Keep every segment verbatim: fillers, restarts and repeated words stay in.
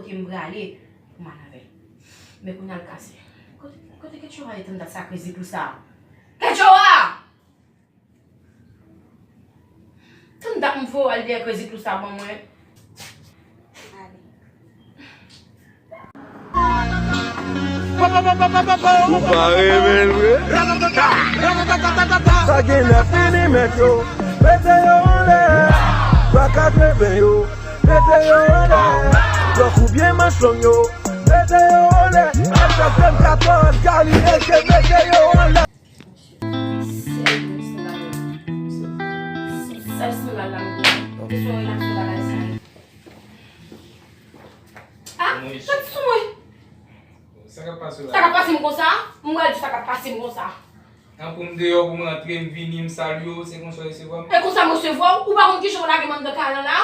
Ke m prale pou m al avè l. Men kounye a l kase. Kote, kote Ketchoura ye, tanndat sa krezi klou sa? Ketchoura! Tanndat m voye w al dèyè krezi klou sa ban mwen. Ale. Ou pa renmen l vre? Sa genlè fini, mèt yo. Mete yo anlè. Baka treve yo. Mete yo anlè. Lòk oubyen manch long yo. Mete yo anlè. Al fè fèm katòz, gali eke, mete yo anlè. Sèl sandal la m gen. Ou te sou relasyon bagay sa yo. Ah, soti sou mwen. Sa k ap pase la? Sa k ap pase m konsa? M pral di sa k ap pase m konsa. An pou m deyò, pou m rantre, m vini, m salye w, se konsa w resevwa m? E konsa m resevwa w? Ou pa konn kijan w lage m anndan kay lan la?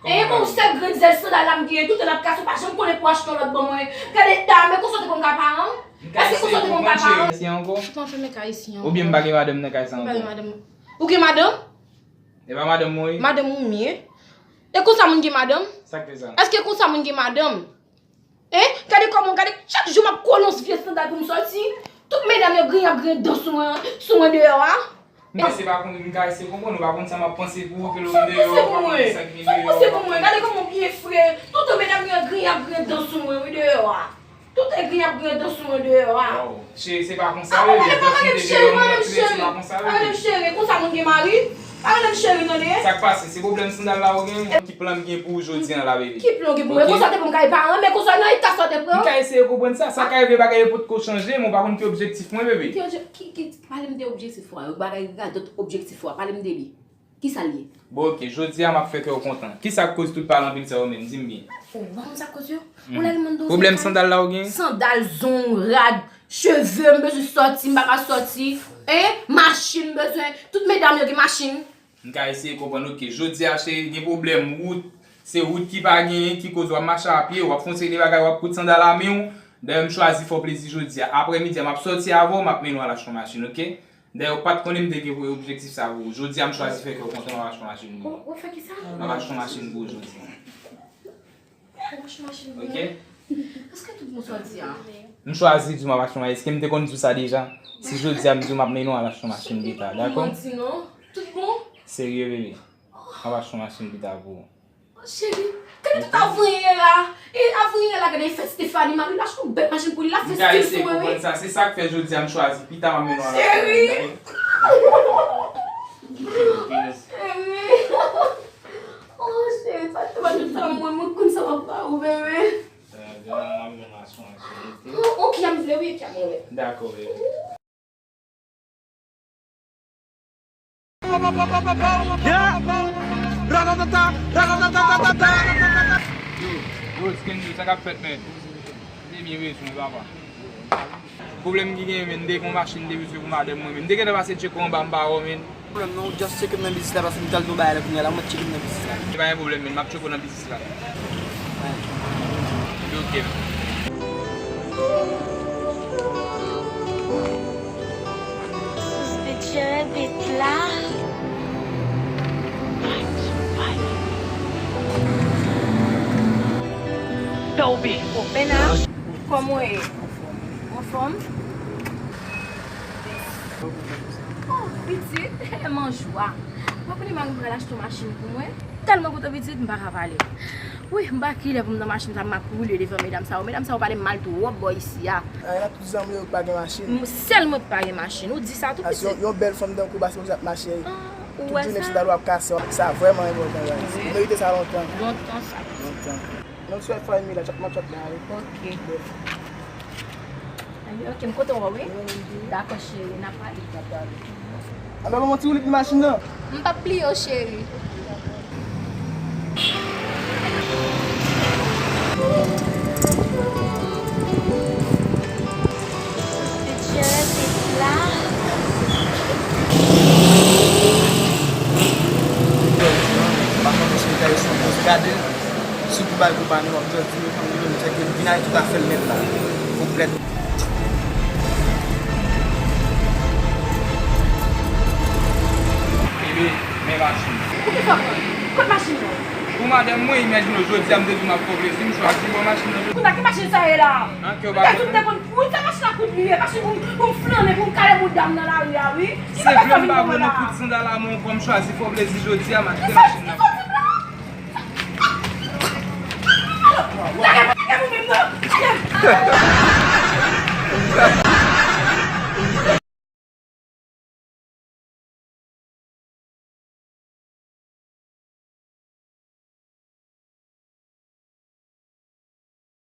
E bon, sèl grenn zèl sandal la m genyen, tout tan l ap kase, ou pa janm konnen pou achte yon lòt ban mwen. Gade eta, men konsa w te konn ka paran m? Èske konsa w te konn ka paran m? Ou pa fè men ka isi ankò? Oubyen m pa gen madanm nan kay sa ankò? Ou pa gen madanm? Ou gen madanm? E pa madanm mwen wi. Madanm ou m ye. E konsa moun gen madanm? Sa k fè sa? Èske konsa moun gen madanm? Hein? Gade kòman, gade, chak jou m ap kolons vye sandal pou m sòti. Tout medam yo griyen ap griyen dan sou mwen, sou mwen deyò a. M panse pa konn, m ka eseye konprann, ou pa konn sa m ap panse pou ou, ke lè w deyò, ou pa konn sa k gen deyò. Sa w panse pou mwen? Gade kòman w byen fre. Tout medam yo griyen ap griyen dan sou mwen, wi, deyò a. Tout e griyen ap griyen dan sou mwen deyò a. Waw, cheri, se pa konsa l ye, dan sou mwen deyò, m rantre, se pa konsa l ye. Pa rele m cheri, konsa moun gen mari. Pa rele m cheri, tande? Sa k pase? Se pwoblèm sandal la ou genyen? Ki plan m gen pou ou jodi a la, bebe? Ki plan w gen pou mwen? Konsa w te pran m kay paran, men konsa nan eta sa w te pran. M ka eseye konprann sa. Sa ka rive bagay yo potko chanje, men w pa konn ki objektif mwen, bebe. Ki obje-, ki, ki, pale m de objektif ou a. Bagay radòt objektif ou a. Pale m de li. Kisa l ye? Bon, oke, jodi a m ap fè kè w kontan. Kisa k koz tout pale anpil sa yo menm? Di m byen. Ou pa konn sa k koz yo? Ou lage m anndan. Pwoblèm sandal la ou genyen? Sandal, zong, rad, cheve, m bezwen sòti, m pa ka sòti. Hein? Machin, m bezwen. Tout medam yo gen machin. M ka eseye konprann, oke. Jodi a, cheri, gen pwoblèm wout. Se wout ki pa genyen, ki koz w ap mache a pye, w ap fè yon seri de bagay, w ap koud sandal a men w. Dayè, m chwazi fè w plezi jodi a. Aprè midi a, m ap sòti avè w, m ap mennen w al achte yon machin, oke? Dayè, ou pa t konnen m te gen objektif sa pou ou. Jodi a, m chwazi fè kè w kontan, m ap achte yon machin pou ou. Ou, ou fè kisa? M ap achte yon machin pou ou jodi a. Ou achte machin pou mwen? Oke? Èske tout bon sa w di a? M chwazi di w m ap achte yon machin. Èske m te konn di w sa deja? Si jodi a m di w m ap mennen w al achte yon machin pita, dakò? Ou manti non. Tout bon? Serye, bebe. M ap achte yon machin pita pou ou. Oh, cheri, gade tout avriye la. E avriye la, gade fè Stéphanie, mari l achte yon bèl machin pou li, l ap fè stil sou mwen, wi. M ka eseye konprann sa. Se sa k fè jodi a m chwazi pita m ap mennen w al achte yon machin. Cheri! Cheri! Oh, cheri, sa te pa tout tan mwen, mwen konn sa m ap ba ou, bebe. Sa, demen m ap mennen w al achte yon machin, oke? Oh, oke, m vle, wi, oke, mwen. Dakò, bebe. Yeah! Ratatata, ratatata. Yo, yo, Skendy, sa k ap fèt, men? Ou te byen rezon, papa. Pwoblèm ki genyen, men, m te gen yon machin, m te bezwen pou madanm mwen, men. M te gentan pase tcheke w anba, m pa wè w, men. Pwoblèm non, just tcheke m nan biznis la, paske m t al nan yon bagay la kounye a la, mwen tcheke m nan biznis la. Te pa gen pwoblèm, men, m ap tcheke w nan biznis la. Li oke, men. Fitzgerald te la. Toby. Bon, Bena, kòman w ye? Anfòm? Oh, pitit, m an jwa. Ou pa konnen mari m pral achte yon machin pou mwen? Tèlman kontan pitit, m pa ka pale. Wi, m pa kilè pou m nan machin sa, m ap woule devan medam sa yo. Medam sa yo pale m mal twòp bò isi a. Ay, n ap tout zanmi yo ki pa gen machin. M, sèl mwen ki pa gen machin. Ou di sa tou pitit. Yon, yon bèl fanm tankou w pa sipoze ap mache. Ah, ou wè sa? Tout jounen sandal w ap kase, w ap, sa vrèman enpòtan, guys. Ou merite sa lontan. Lontan sa. Lontan. Nan sou F I M la, chat, m ap chat la, wi. Ok. Bèl. Anyway, ok, m kontan wè w, wi. Dakò, cheri, n a pale. N a pale. Ann al ban m yon ti woulib nan machin nan. M p ap bliye w, cheri. Fitzgerald te la. M pa konn si w ta rete sou poz gade l. Sitou bay konpani w ap jòt vini fanmi yo, m chèke l vin ak tout afè l nèt la. Konplèt. Bebe, men machin. Poukisa w pran? Kot machin nan? Pou madanm mwen, imajine w, jodi a m te di w m ap fè w plezi, m chwazi ba w machin nan. Kounye a, ki machin sa ye la? An, kè w pa konprann? Tout te konn, wi, se machin a kout li ye, machin pou, pou m flannen, pou m kale bout dam nan lari a, wi. Se vle m pa vle, m kout sandal a men w, kòm chwazi fè w plezi jodi a, m achte machin nan. Lage, lage pou mwen, non.